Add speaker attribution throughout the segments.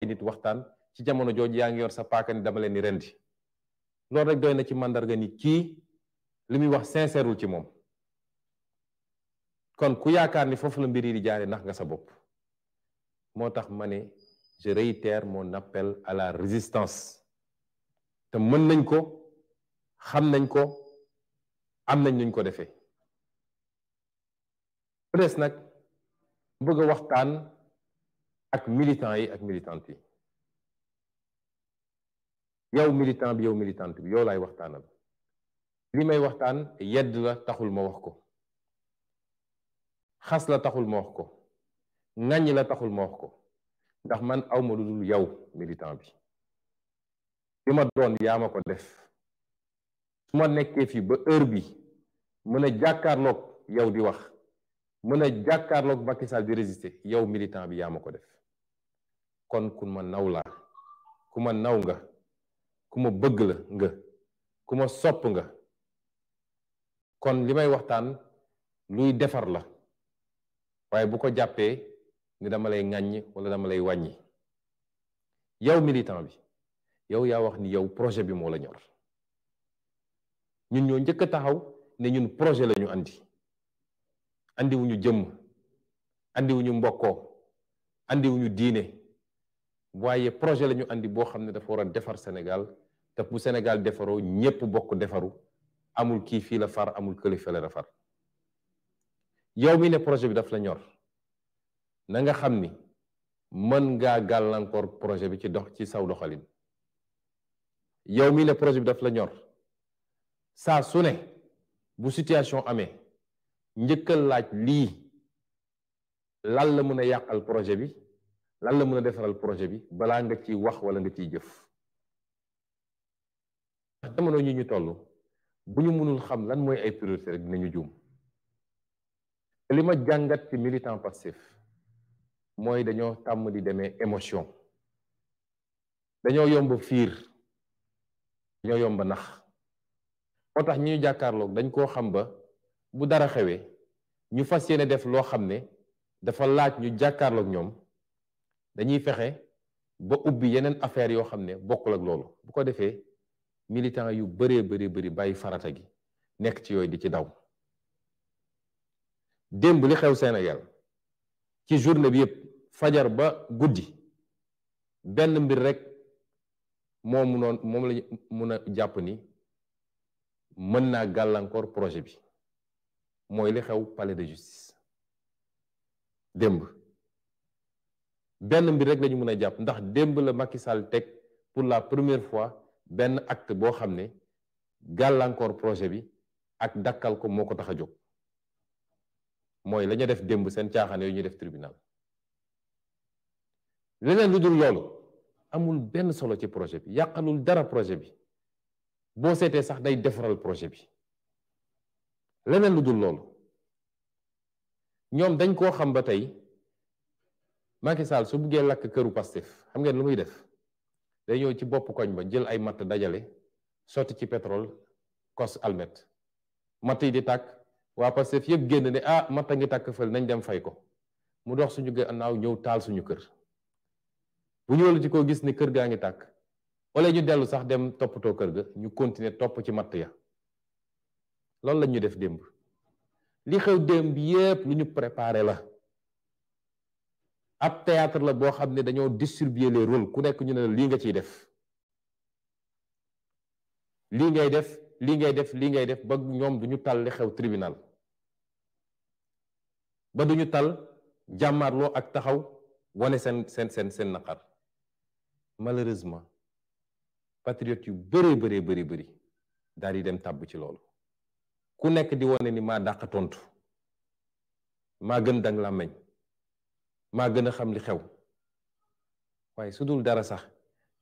Speaker 1: nit waxtaan ci jamono jooju yaa ngi yor sa paaka ni dama leen di rendi loolu rek doy na ci màndarga ni kii li muy wax sincèreul ci moom. kon ku yaakaar ni foofu la mbir yi di jaare nax nga sa bopp. moo tax ma ne je réitère mon appel à la résistance te mën nañ ko xam nañ ko am nañ nuñ ko defee. peut-être nag bëgg a waxtaan ak militants yi ak militantes yi. yow militant bi yow militante bi yow laay waxtaanal li may waxtaan yedd la taxul ma wax ko xas la taxul ma wax ko ŋàññ la taxul ma wax ko ndax man awma lu dul yow militant bi li ma doon yaa ma ko def su ma nekkee fii ba heure bi mën a jàkkaarloog yow di wax mën a jàkkaarloog Macky Sall di résister yow militant bi yaa ma ko def kon ku ma naw laa ku ma naw nga ku ma bëgg la nga ku ma sopp nga kon li may waxtaan luy defar la waaye bu ko jàppee ni dama lay ŋàññ wala dama lay wàññi. yow militant bi yow yaa wax ni yow projet bi moo la ñor ñun ñoo njëkk a taxaw ne ñun projet la ñu andiwuñu jëmm andiwuñu mbokkoo andiwuñu diine waaye projet la ñu andi boo xam ne dafa war a defar Sénégal te bu Sénégal defaroo ñépp bokk defaru amul kii fii la far amul kële fële la far. yow mi ne projet bi daf la ñor na nga xam ni mën ngaa gàllankoor projet bi ci dox ci saw doxalin. yow mi ne projet bi daf la ñor saa su ne bu situation amee njëkkal laaj lii lan la mën a yàqal projet bi lan la mën a defaral projet bi balaa nga ciy wax wala nga ciy jëf. jamono ñi ñu toll bu ñu mënul xam lan mooy ay priorité rek dinañu juum. li ma jàngat ci militant Pastef mooy dañoo tàmm di demee émotion dañoo yomb fiir dañoo yomb nax moo tax ñi ñu jàkkaarloog dañ koo xam ba bu dara xewee ñu fas yéene def loo xam ne dafa laaj ñu jàkkaarloog ñoom dañuy fexe ba ubbi yeneen affaire yoo xam ne bokkul ak loolu bu ko defee militant yu bëree bëri bàyyi farata gi nekk ci yooyu di ci daw. démb li xew Sénégal ci journée bi yëpp fajar ba guddi benn mbir rek moom lañu mun a jàpp ni mën naa gàllankoor projet bi mooy li xew palais de justice. démb benn mbir rek lañu mën a jàpp ndax démb la Macky Sall teg pour la première fois benn acte boo xam ne gàllankoor projet bi ak dakkal ko moo ko tax a jóg. mooy la ñu def démb seen caaxaan yooyu ñu def tribunal. leneen lu dul loolu amul benn solo ci projet bi yàqalul dara projet bi boo seetee sax day defaral projet bi. leneen lu dul loolu ñoom dañ koo xam ba tey Macky Sall su buggee lakk këru Pastef xam ngeen lu muy def day ñëw ci bopp koñ ba jël ay matt dajale sotti ci pétrole kos almet matt yi di tàkk. waa Pastef yëpp génn ne matta ngi tàkk fël nañ dem fay ko mu dox suñu gannaaw ñëw taal suñu kër bu ñu wëlu ci ko gis ni kër gaa ngi tàkk wala ñu dellu sax dem toppatoo kër ga ñu continuer topp ci matt ya loolu lañ ñu def démb. li xew démb yépp lu ñu préparé la ab théâtre la boo xam ne dañoo distribuer les rôles ku nekk ñu ne lii nga ciy def lii ngay def lii ngay def lii ngay def ba ñoom duñu tal li xew tribunal ba duñu tal jàmmaarloo ak taxaw wane seen naqar. malheureusement patriotes yu bëri daal di dem tàbb ci loolu ku nekk di wane ni maa dàq tontu maa gën dang làmmeñ maa gën a xam li xew waaye su dul dara sax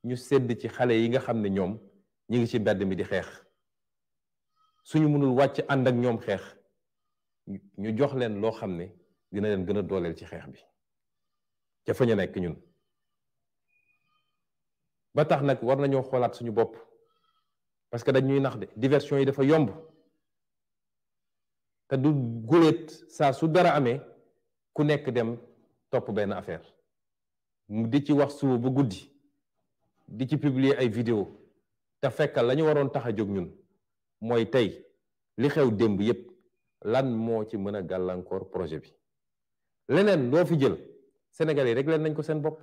Speaker 1: ñu sedd ci xale yi nga xam ne ñoom ñi ngi ci mbedd mi di xeex suñu mënul wàcc ànd ak ñoom xeex ñu jox leen loo xam ne dina leen gën a dooleel ci xeex bi ca fa ñu nekk ñun. ba tax nag war nañoo xoolaat suñu bopp parce que dañuy nax de diversion yi dafa yomb te du guléet saa su dara amee ku nekk dem topp benn affaire di ci wax suba ba guddi di ci publier ay vidéo te fekkal la ñu waroon tax a jóg ñun mooy tey li xew démb yépp lan moo ci mën a gàllankoor projet bi. leneen loo fi jël Sénégalais yi réglé nañ ko seen bopp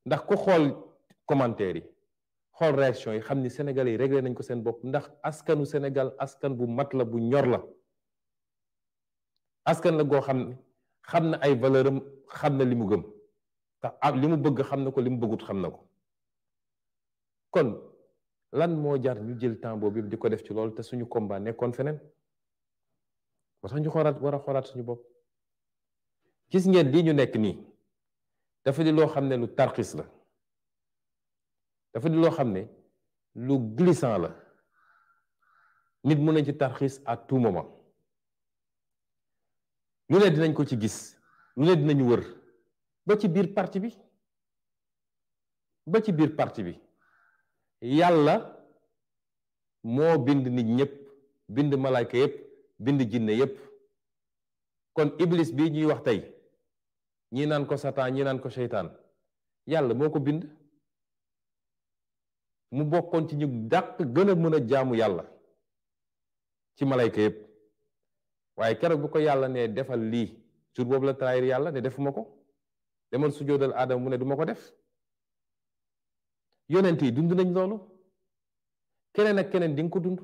Speaker 1: ndax ku xool commentaire yi xool réaction yi xam ni Sénégalais yi réglé nañ ko seen bopp ndax askanu Sénégal askan bu mat la bu ñor la askan la goo xam na ay valeur am xam na li mu gëm tax li mu bëgg xam na ko li mu bëggut xam na ko kon lan moo jar ñu jël temps boobu yëpp di ko def ci loolu te suñu combat nekkoon feneen moo tax ñu war a xoolaat suñu bopp. gis ngeen lii ñu nekk nii dafa di loo xam ne lu tarxis la dafa di loo xam ne lu glissant la nit mën nañ ci tarxis à tout moment lu ne dinañ ko ci gis lu ne dinañu wër ba ci biir parti bi yàlla moo bind nit ñëpp bind malaayka yëpp bind jinne yëpp kon iblis bii ñuy wax tey ñii naan ko satan ñii naan ko seytaan yàlla moo ko bind mu bokkoon ci ñu dàq gën a mën a jaamu yàlla ci malayka yépp waaye keroog bu ko yàlla ne defal lii jour boobu la trahir yàlla ne defuma ko demal sujjóotal aadama mu ne duma ko def yonent yi dund nañ loolu keneen ak keneen di nga ko dund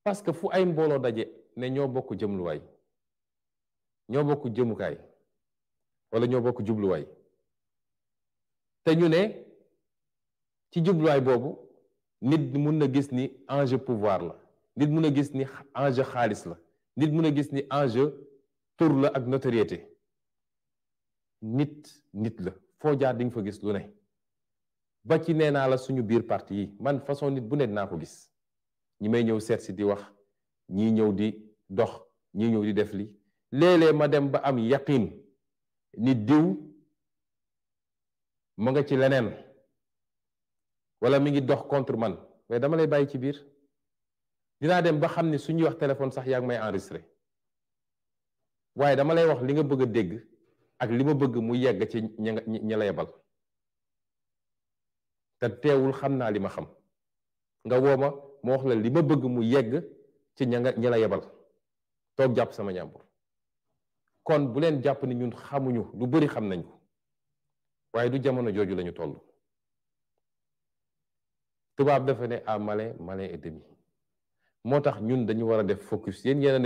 Speaker 1: parce que fu ay mbooloo daje ne ñoo bokk jëmluwaay ñoo bokk jëmukaay wala ñoo bokk jubluwaay te ñu ne ci jubluwaay boobu nit mun na gis ni enjeu pouvoir la nit mun a gis ni enjeu xaalis la nit mun a gis ni enjeu tur la ak notoriété nit la foo jaar di nga fa gis lu ne ba ci nee naa la suñu biir parti yi man façon nit bu ne dinaa ko gis ñi may ñëw seet si di wax ñii ñëw di dox ñii ñëw di def li léeg-léeg ma dem ba am yaqin ni diw mu nga ci leneen wala mi ngi dox contre man mais dama lay bàyyi ci biir dinaa dem ba xam ni suñuy wax téléphone sax yaa ngi may enregistré waaye dama lay wax li nga bëgg a dégg ak li ma bëgg mu yegg ci ña la yebal te teewul xam naa li ma xam nga woo ma wax la li ma bëgg mu yegg ci ña la yebal toog jàpp sama ñàmbur kon bu leen jàpp ni ñun xamuñu lu bari xam nañ ko waaye du jamono jooju lañu toll tubaab dafa ne à malin malin et demi moo tax ñun dañu war a def focus yéen a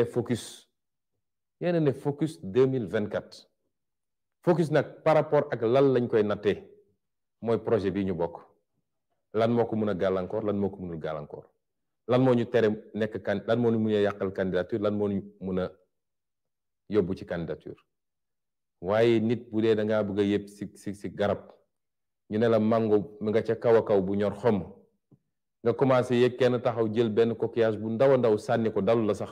Speaker 1: ne focus 2024 focus nag par rapport ak lan lañ koy nattee mooy projet bii ñu bokk lan moo ko mën a gàllankoor lan moo ko mënul gàllankoor lan moo ñu tere nekk lan moo ñu mën a yàqal candidature lan moo ñu mën a yóbbu ci candidature waaye nit bu dee da ngaa bëgg a yëpp si garab ñu ne la mango mi nga ca kaw a kaw bu ñor xomm nga commencé yéeg kenn taxaw jël benn coquillage bu ndaw a ndaw sànni ko dalu la sax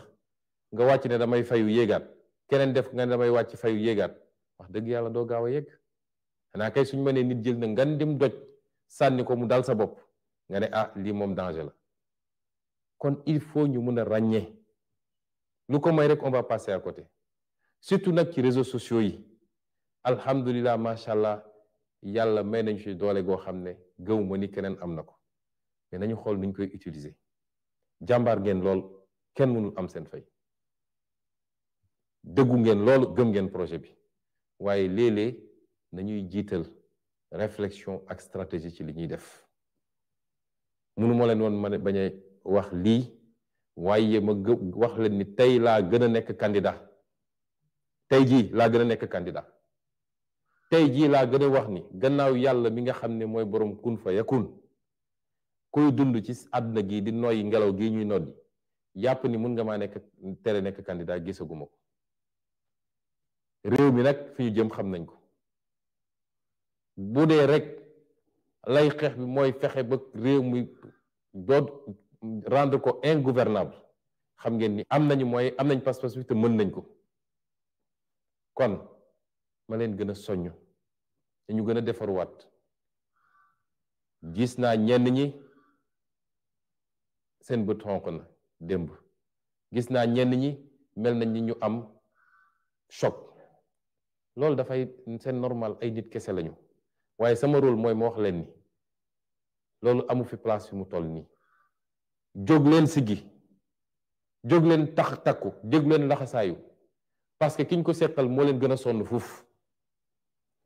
Speaker 1: nga wàcc ne damay fayu yéegaat keneen def nga ne damay wàcc fayu yéegaat wax dëgg yàlla doo gaaw a yegg xanaa kay suñu mënee nit jël na ngan dim doj sànni ko mu dal sa bopp nga ne ah lii moom danger la kon il faut ñu mën a ràññee lu ko may rek on va passer à côté surtout nag ci réseaux sociaux yi alhamdulilah macha allah yàlla may nañu ci doole goo xam ne gëw ma ni keneen am na ko mais nañu xool nuñ koy utiliser jàmbaar ngeen lool kenn mënul am seen fay dëggu ngeen loolu gëm ngeen projet bi waaye léeg-léeg nañuy jiital réflexion ak stratégie ci li ñuy def mënu ma leen woon ma bañ a wax lii waaye ma wax leen ni tey laa gën a nekk candidat tey jii laa gën a nekk candidat tey jii laa gën a wax ni gannaaw yàlla mi nga xam ne mooy borom kun fa yakun kuy dund ci àdduna gi di noyyi ngelaw gi ñuy noddi yàpp ni mun nga maa nekk tere nekk candidat gisaguma ko réew mi nag fi ñu jëm xam nañ ko bu dee rek lay xeex bi mooy fexe ba réew mi doot rendre ko ingouvernable xam ngeen ni am nañu mooy am nañ pas-pas bi te mën nañ ko kon ma leen gën a soññ te ñu gën a defaruwaat gis naa ñenn ñi seen bët xonq na démb gis naa ñenn ñi mel nañ ni ñu am choc loolu dafay c'est normal, ay nit kese lañu waaye sama rôle mooy ma wax leen ni loolu amu fi place fi mu toll nii. jóg leen siggi, jóg leen takku, jóg leen laxasaayu, parce que kiñ ko seqal moo leen gën a sonn fuuf.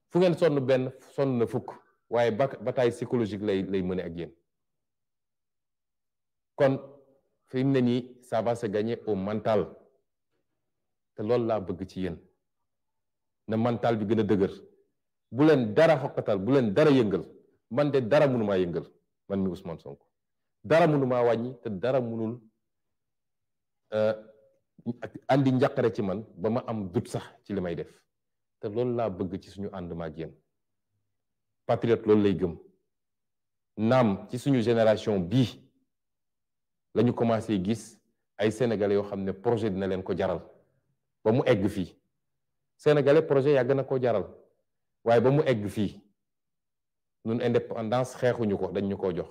Speaker 1: fu ngeen sonn benn sonn na fukk, waaye bataille psychologique lay mëne ak yéen. kon fi mu ne nii ça va se gagner au mental, te loolu laa bëgg ci yéen na mental bi gën a dëgër. bu leen dara xoqatal, bu leen dara yëngal. man de dara mënumaa yëngal, man mi Ousmane Sonko dara mënumaa wàññi, te dara mënul andi njàqare ci man ba ma am dut sax ci li may def. te loolu laa bëgg ci suñu ànduma ak yéen. patriote loolu lay gëm. naam ci suñu génération bii lañu commencé gis ay sénégalais yoo xam ne projet dina leen ko jaral ba mu egg fii. sénégalais projet yàgg na koo jaral, waaye ba mu egg fii ñun indépendance xeexuñu ko, dañ ñu koo jox.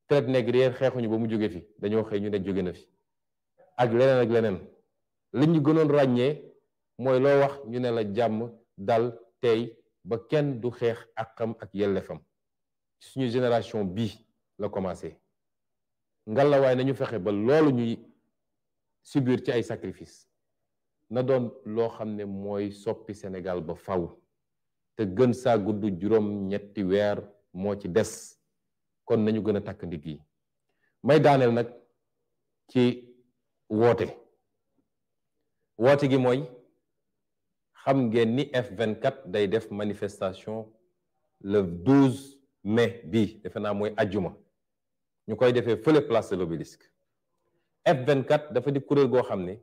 Speaker 1: traite négrière xeexuñu ba mu jóge fi, dañoo xëy ñu ne jóge na fi. ak leneen li ñu gënoon ràññee mooy loo wax ñu ne la jàmm dal tey ba kenn du xeex àqam ak yellefam. suñu génération bii la commencé. ngalla waaye nañu fexe ba loolu ñuy subir ci ay sacrifice na doon loo xam ne mooy soppi Sénégal ba faw, te gën saa gudd juróom-ñetti weer moo ci des. kon nañu gën a takk ndigg yi. may daaneel nag ci woote gi mooy xam ngeen ni F24 day def manifestation le 12 mai bii, defe naa mooy ajjuma, ñu koy defee fële place de l'Obélisque. F24 dafa di kuréel goo xam ne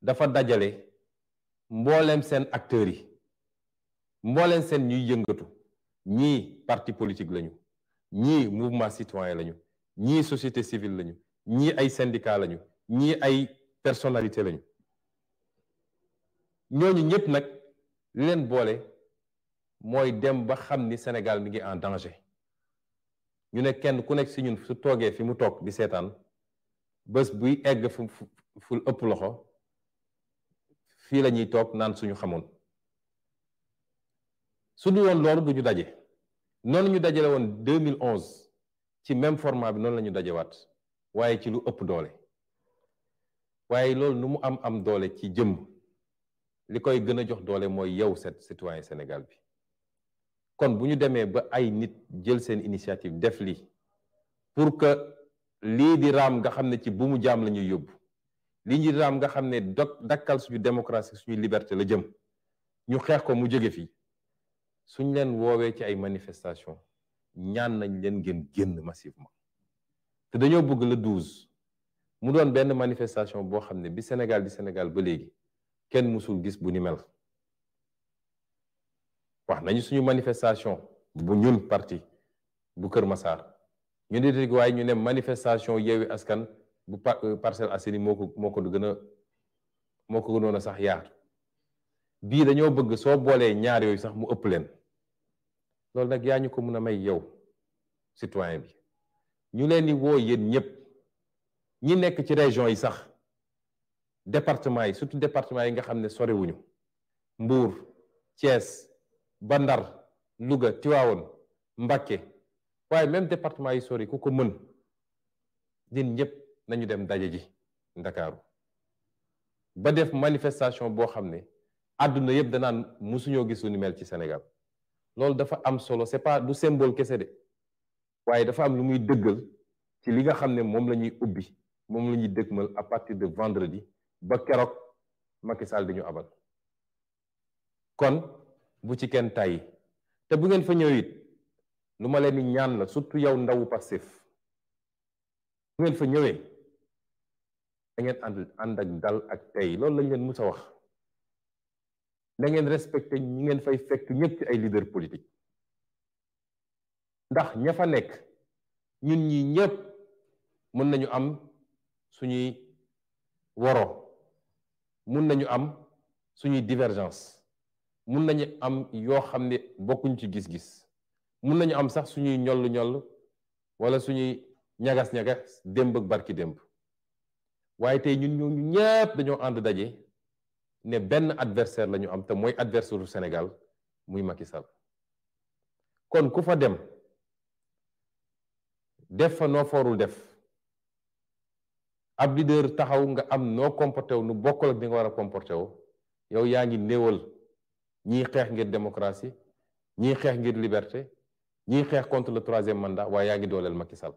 Speaker 1: dafa dajale mbooleem seen acteurs yi, mbooleem seen ñuy yëngatu. ñii parti politique lañu, ñii mouvement citoyen lañu, ñii société civile lañu, ñii ay syndicat lañu, ñii ay personnalité lañu. ñooñu ñëpp nag li leen boole mooy dem ba xam ni Sénégal mi ngi en danger. ñu ne kenn ku nekk si ñun su toogee fi mu toog di seetaan, bés buy egg fu ëpp loxo, fii la ñuy toog naan suñu xamoon. su du woon loolu du ñu daje. noonu ñu dajale woon 2011 ci même format bi, noonu la ñu dajewaat, waaye ci lu ëpp doole. waaye loolu nu mu am doole ci jëmm, li koy gën a jox doole mooy yow citoyen Sénégal bi. kon bu ñu demee ba ay nit jël seen initiative def lii pour que lii di raam nga xam ne ci bu mu jaam la ñuy yóbbu, lii di raam nga xam ne dakkal suñu démocratie, suñu liberté la jëm, ñu xeex ko mu jóge fii. suñ leen woowee ci ay manifestation ñaan nañ leen ngeen génn massivement. te dañoo bëgg le 12 mu doon benn manifestation boo xam ne bi Sénégal di Sénégal ba léegi kenn mësul gis bu ni mel. wax nañu suñu manifestation bu ñun parti bu Kër Massar, ñu di waaye ñu ne manifestation Yewwi Askan bu Parcelles Assainies moo ko gënoon a sax yaatu. bii dañoo bëgg soo boolee ñaar yooyu sax mu ëpp leen. loolu nag yaa ñu ko mën a may yow citoyen bi. ñu leen di woo yéen ñëpp ñi nekk ci région yi sax, département yi, surtout département yi nga xam ne soriwuñu, Mbour, Thiès, ba Ndar, Louga, Tivaouane, Mbacké, waaye même département yi sori ku ko mën, din ñëpp nañu dem daje ji Ndakaaru ba def manifestation boo xam ne àdduna yëpp danaan musuñoo gis lu ni mel ci Sénégal. loolu dafa am solo, c'est pas du symbole kese de, waaye dafa am lu muy dëggal ci li nga xam ne moom la ñuy ubbi, moom la ñuy dëgmal à partir de vendredi ba keroog Macky Sall di ñu abal. kon bu ci kenn tàyyi, te bu ngeen fa ñëw it lu ma leen di ñaan la, surtout yow ndawu Pastef, bu ngeen fa ñëwee da ngeen ànd ak dal ak tey. loolu lañ leen mus a wax. da ngeen respecté ñi ngeen fay fekk ñëpp ci ay leader politique, ndax ña fa nekk ñun ñi ñëpp mën nañu am suñuy woro, mën nañu am suñuy divergence, mën nañu am yoo xam ne bokkuñ ci gis-gis, mën nañu am sax suñuy ñoll wala suñuy ñagas-ñagas démb ak barki démb. waaye tey ñun ñooñu ñëpp dañoo ànd daje ne benn adversaire la ñu am te mooy adversaire du Sénégal muy Macky Sall kon ku fa dem def fa noo foorul def ab leader taxaw nga am noo comporté wu nu bokkul ak ni nga war a comporté wu yow yaa ngi néewal ñii xeex ngir démocratie ñii xeex ngir liberté ñii xeex contre le 3e mandat waaye yaa ngi dooleel Macky Sall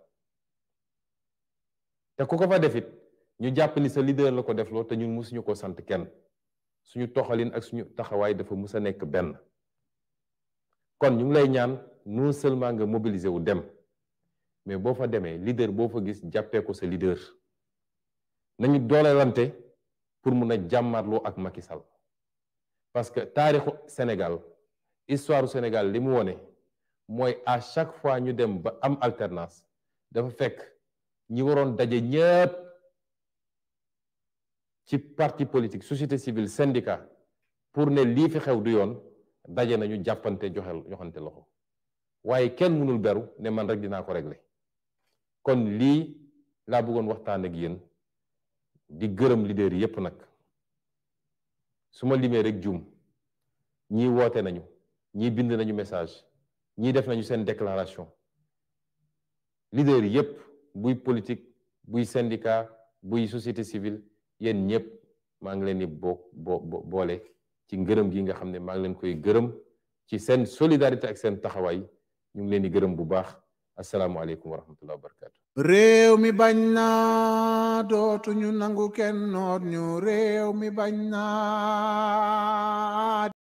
Speaker 1: te ku ko fa defit ñu jàpp ni sa leader la ko defloo te ñun musuñu ko sant kenn suñu toxalin ak suñu taxawaay dafa mus a nekk benn kon ñu ngi lay ñaan non seulement nga mobiliser wu dem mais boo fa demee leader boo fa gis jàppee ko sa leader nañu doolelante pour mun a jàmmarloo ak Macky Sall parce que taarixu Sénégal histoire du Sénégal li mu wone mooy à chaque fois ñu dem ba am alternance dafa fekk ñi waroon daje ñépp ci parti politique société civile syndicat pour ne lii fi xew du yoon daje nañu jàppante joxante loxo waaye kenn mënul beru ne man rek dinaa ko régler kon lii laa bëggoon waxtaan ak yéen di gërëm leader yi yépp nag su ma limee rek juum ñii woote nañu ñii bind nañu message ñii def nañu seen déclaration leader yi yépp buy politique buy syndicat buy société civile yéen ñëpp maa ngi leen di boole ci ngërëm gi nga xam ne maa ngi leen koy gërëm ci seen solidarité ak seen taxawaay ñu ngi leen di gërëm bu baax asalaamualeykum wa rahmatullahi wa barakatu
Speaker 2: réew mi bañ na dootuñu nangu kenn noot ñu réew mi bañ na